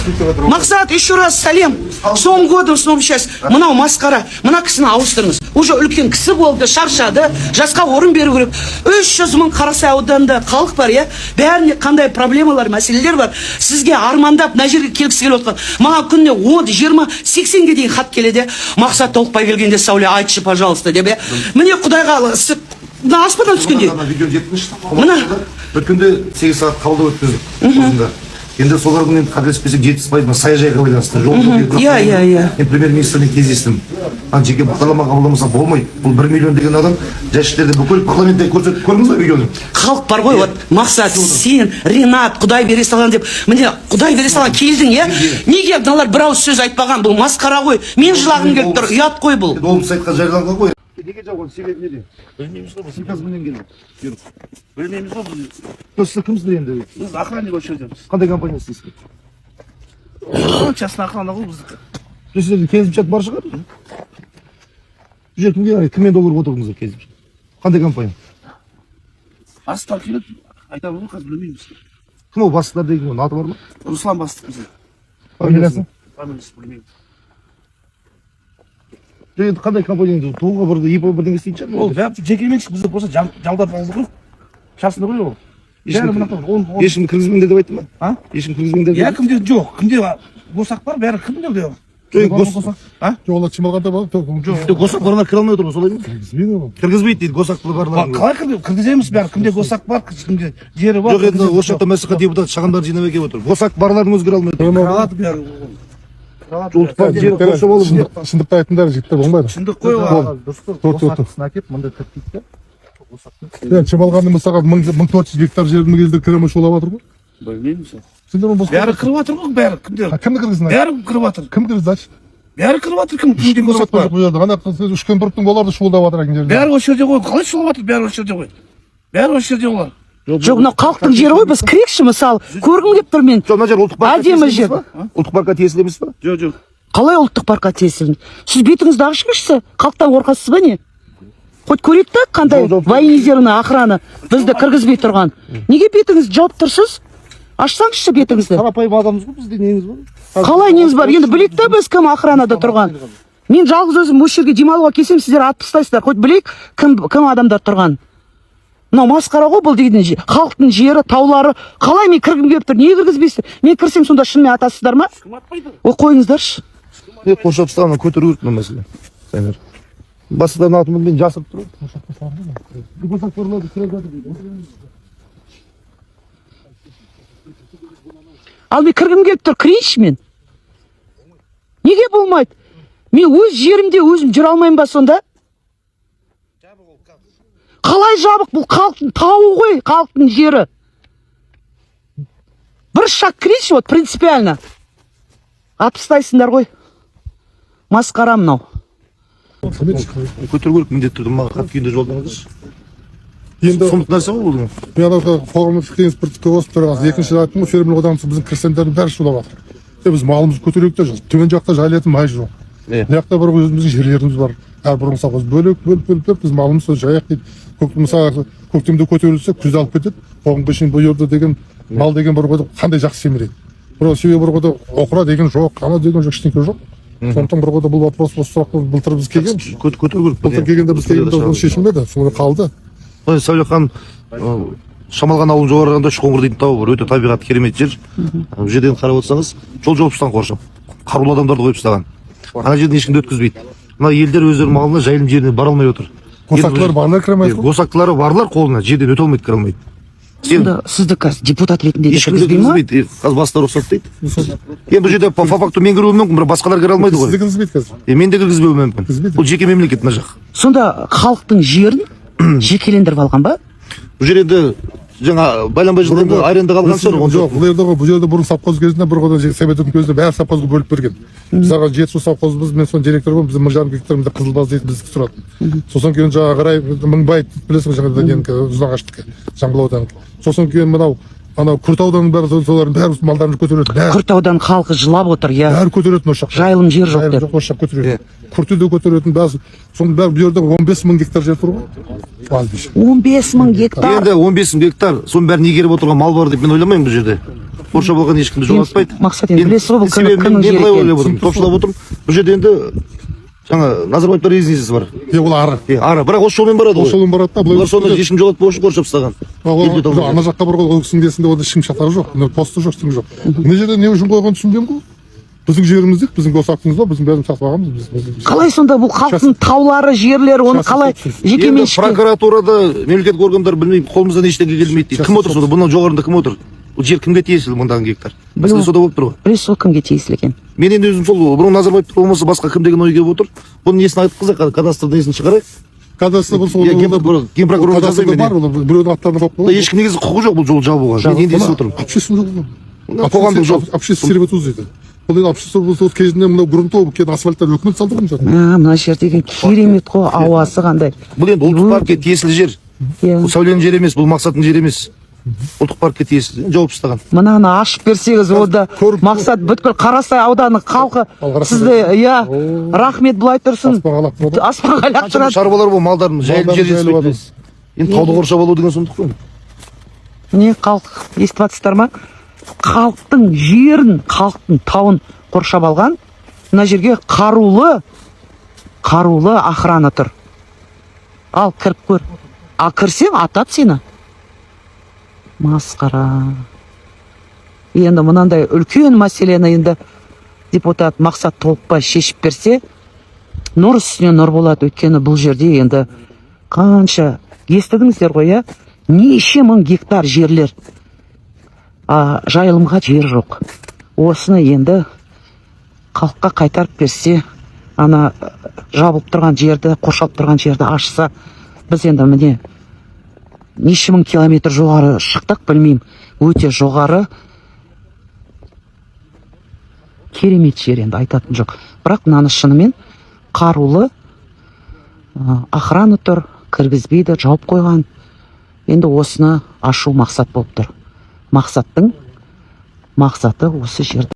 Мақсат, еще раз сәлем. С Новым годом, с новым счастьем. Мынау масқара. Мына кісіні ауыстырыңыз. Уже үлкен кісі болды, шаршады. Жасқа орын беру керек. 300 мың Қарасай ауданында халық бар, иә? Бәріне қандай проблемалар, мәселелер бар. Сізге армандап мына жерге келгісі келіп отқан. Маған күніне 10, 20, 80-ге дейін хат келеді. Мақсат Толықбай келгенде, Сәуле, айтшы, пожалуйста, деп, иә? Міне, құдайға мына аспаннан түскендей. Ана видео жеткізші. Мына. Бір күнде 8 сағат қабылдау өткіздік осында. Енді солардың, енді қателеспесек, 70% мына саяжайға байланысты жол. Иә, иә, иә. Мен премьер министрмен кездестім. Ана жеке бағдарлама қабылдамаса болмайды. Бұл 1 миллион деген адам жәшіктерді бүкіл парламентте көрсетіп, көрдіңіз ба видеоны? Халық бар ғой. Вот, Мақсат, сен, Ринат, құдай бере салған деп, міне, құдай бере салған келдің, иә? Неге мыналар бір ауыз сөз айтпаған? Бұл масқара ғой, мен жылағым келіп тұр, ұят қой бұл. Енді ол сайтқа жарияланған ғой. Неге жауған, себебі неде? Білмейміз ғой біз. Приказ менен келді. Білмейміз ғой біз. Сіз кімсіздер енді? Біз охранник, осы жердеміз. Қандай компания істейсіз? Частный охрана ғой біздікі. Сіздерде келісімшарт бар шығар. Бұл жер кімге, кіммен договор отырдыңыздар, келісімшарт? Қандай компания? Бастықтар келеді, айтамыз ғой, қазір білмейміз. Кім ол бастықтар деген, оның аты бар ма? Руслан бастық бізде. Фамилиясы? Фамилиясы білмеймін. Жоқ, енді қандай компания, енді тұлға бір ИП бірдеңе істейтін шығар. Ол бәрі жекеменшік, бізде просто жалдап алды ғой, частный ғой ол бәрі. Мына он Ешкімді кіргізбеңдер деп айтты ма? А? Ешкім кіргізбеңдер Иә. деп. Кімде жоқ, кімде госакт бар, бәрі кімде? Жоқ, енді А? Жоқ, олар Чемалғанда бар, жоқ. Жоқ, госакт барлар кіре алмай отыр ғой, солай ма? Кіргізбейді ол. Кіргізбейді дейді госактылы барлар. Қалай кіргіземіз? Бәрі, кімде госакт бар, кімде жері бар. Жоқ, енді осы жақта мәслихат депутаты шағымдар жинап келіп отыр. Госакт барлардың өзі кіре алмай отыр. Кіре алады бәрі, кіре алады. Ұлттық банк жер қоршап алып. Шындықты айтыңдар, жігіттер, болмайды. Шындық қой ол. Төрт, төрт. Әкеп мында тіркейді да. Енді Чемалғанның, мысалға, 1400 гектар жердің елдер кіре алмай шулап жатыр ғой. Білмейміз. Сендер оны босқа. Бәрі кіріп жатыр ғой, бәрі кімде. А, кімді кіргіздің? Бәрі кіріп жатыр. Кім кіргізді, айтшы? Бәрі кіріп жатыр, кім, кімде госакт бар. Бұл жерде ана Үшкемпіровтің, олар да шуылдап жатыр екен жерде. Бәрі осы жерде ғой, қалай шулап жатыр? Бәрі осы жерде ғой, бәрі осы жерде олар. Жоқ, мынау халықтың жері ғой, біз кірейікші, мысалы, көргім келіп тұр мен. Жоқ, мына жер ұлттық паркқа Әдемі тиесілі емес жер. па? Ұлттық паркқа тиесілі емес па? Жоқ. Қалай ұлттық паркқа тиесілі? Сіз бетіңізді ашыңызшы, халықтан қорқасыз ба, не? Хоть көрейік та, қандай Жоқ, жоқ. военизированный охрана бізді кіргізбей тұрған. Неге бетіңізді жауып тұрсыз? Ашсаңызшы бетіңізді. Қарапайым адамбыз ғой, бізде неміз бар? Қалай неміз бар? Енді білейік та біз, кім охранада тұрған. Мен жалғыз өзім осы жерге демалуға келсем, сіздер атып тастайсыздар. Хоть білейік, кім кім адамдар тұрған. Мынау масқара ғой бұл деген, халықтың жері, таулары. Қалай мен кіргім келіп тұр, неге кіргізбейсіздер? Мен кірсем, сонда шынымен атасыздар ма? Кім атпайды? Ой, қойыңыздаршы. Не, қоршап тастаған, көтеру керек мына мәселе. Сәнер. Бастықтардың атын мен жасырып тұр. Госакт барларды кіре жатыр дейді. Ал мен кіргім келіп тұр, кірейінші мен. Неге болмайды? Мен өз жерімде өзім жүре алмаймын ба сонда? Қалай жабық? Бұл халықтың тауы ғой, халықтың жері. Бір шаг кірейінші, вот принципиально. Атып тастайсыңдар ғой. Масқара мынау. Көтеру керек міндетті түрде, маған хат күйінде жолдаңыздаршы. Енді Сұмдық нәрсе ғой бұл. Мен анау қоғамдық кеңес бір қосып төрағасы, екінші айттым ғой, фермерлік одағымыз, біздің крестьяндардың бәрі шулап жатыр. Е, біз малымызды көтерейік те, төмен жақта жайылатын май жоқ. Мына жақта бір өзіміздің жерлеріміз бар. Әр бұрын совхоз бөлек бөліп бөліп бөліп, біз малымыз сол жаяқ дейді. Мысалы, көктемде көтерілсе, күзде алып кетеді. Қоғамға шейін бұл жерде деген мал деген бір ғой, қандай жақсы семіреді. Бір себебі бір ғой, оқыра деген жоқ, ана деген жоқ, ештеңе жоқ. Сондықтан бір ғой, бұл вопрос, осы сұрақты былтыр біз келгенбіз. Көтеру керек. Былтыр келгенде, біз келгенде бұл шешілмеді, солай қалды. Ой, Сәуле ханым, Шамалған ауылының жоғарығында Үшқоңыр дейтін тау бар. Өте табиғаты керемет жер. Бұл жерден қарап отырсаңыз, жол жауып тастаған, қоршап. Қарулы адамдарды қойып тастаған. Ана жерден ешкімді өткізбейді. Мына елдер өздерінің малына жайылым жеріне бара алмай отыр. Госактылар барлар кіре алмайды ғой. Госактылары барлар қолына жерден өте алмайды, кіре алмайды. Сен Сонда сізді қазір депутат ретінде де ешкімді кіргізбей ма? кіргізбейді. Қазір бастықтар рұқсат дейді. Енді бұл жерде по факту мен кіруім мүмкін, бірақ басқалар кіре алмайды Сізді ғой. кіргізбейді қазір. Мен де кіргізбеуім мүмкін. Кіргізбейді. Бұл жеке мемлекет мына жақ. Сонда халықтың жерін жекелендіріп алған ба? Бұл жер енді жаңа байланбай жылдан арендаға алған шығар. Жоқ, бұл жерде ғой, бұл жерде бұрын совхоз кезінде, бір ғой, совет үкіметі кезінде бәрі совхозға бөліп берген. Мысалға, Жетісу совхозы, біз, мен соның директоры боламын, біздің 1500 гектар Қызылбаз дейтін біздікі тұратын. Сосын кейін жаңағы қарай Мыңбай, білесің ғой, жаңағы ненікі, Ұзынағаштікі, Жамбыл ауданынікі. Сосын кейін мынау Анау Күрт ауданының бәрі, солардың бәрі малдарын көтереді, бәрі. Күрт аудан халқы жылап отыр, иә. Бәрі көтеретін осы жақта. Жайылым жер жоқ Жайылым деп. жоқ, осы жақ көтеретін. Күрті де көтеретін, бәрі. Соның бәрі бұл жерде 15 мың гектар жер тұр ғой. Пастбище. 15 мың гектар. Енді 15 мың гектар, соның бәрін игеріп отырған мал бар деп мен ойламаймын. Бұл жерде қоршап алған ешкімді жолатпайды. Мақсат, енді білесіз ғой, бұл себебі кімнің мен жері былай екенін. ойлап отырмын, топшылап отырмын. Бұл жерде енді жаңа Назарбаевтар резиденциясы бар. Е, ол ары. Е, ары, бірақ осы жолмен барады Осы ғой. жолмен барады да, былай Олар соны ешкім жолатпау үшін қоршап тастаған. Елде Жоқ, ана жаққа бар ғой, ол кісінің несінде онда ешкім шатағы жоқ, мына посты жоқ, ештеңе жоқ. Мына жерде не үшін қойғанын түсінбеймін ғой. Біздің жеріміз дейді, біздің госактымыз бар, біздің бәріміз сатып алғанбыз. Біз Қалай сонда бұл халықтың таулары, жерлері, оны Частный қалай собственность. жеке Енді меншікке? прокуратурада, мемлекеттік органдар, білмеймін, қолымыздан ештеңе келмейді дейді. Кім отыр сонда? Бұның жоғарында кім отыр? Бұл жер кімге тиесілі, мыңдаған гектар? Мәселе сода болып тұр ғой. Білесіз ғой кімге тиесілі екенін. Мен енді өзім сол бұрын Назарбаев болмаса басқа кім деген ой келіп отыр. Бұның несін айтқызайық, кадастрдың несін шығарайық. Кадастр болса, Иә, генпрокурор кадастрда жазайын бар, мен. ол біреудің аттарына қойып қойған. Ешкім негізі құқығы жоқ бұл жол жабуға. Мен енді естіп отырмын. Общественный жол ғой. Мына қоғамдық жол. Общественный сервитут дейді. Бұл енді общественный болса, кезінде мынау грунтовый, кейін асфальттар өкімет салды ғой мысалы. А, мына жер деген керемет қой, ауасы қандай. Бұл енді ұлттық паркке тиесілі жер. Иә. Бұл Сәуленің жері емес, бұл Мақсаттың жері емес. Ұлттық паркке тиесілі. Жауып тастаған. Мынаны ашып берсеңіз, онда Көріп- Мақсат, бүткіл Қарасай ауданы халқы Ал Қарасай- сізді, иә, рахмет былай тұрсын. Аспанға лақтырады. Аспанға лақтырады. Шаруалар бұл малдарын жайылым Малдарын жер жайылып жетіспейді. Енді тауды қоршап алу деген сұмдық қой. Міне, халық, естіп жатсыздар ма? Халықтың жерін, халықтың тауын қоршап алған. Мына жерге қарулы охрана тұр. Ал кіріп көр. Ал кірсең, атады сені. Масқара. Енді мынандай үлкен мәселені енді депутат Мақсат Толықбай шешіп берсе, нұр үстіне нұр болады. Өйткені бұл жерде енді қанша, естідіңіздер ғой, иә, неше мың гектар жерлер, а жайылымға жер жоқ. Осыны енді халыққа қайтарып берсе, ана жабылып тұрған жерді, қоршалып тұрған жерді ашса, біз енді міне неше мың километр жоғары шықтық, білмеймін, өте жоғары, керемет жер, енді айтатын жоқ. Бірақ мынаны шынымен қарулы охрана тұр, кіргізбейді, жауып қойған. Енді осыны ашу мақсат болып тұр. Мақсаттың мақсаты осы жерді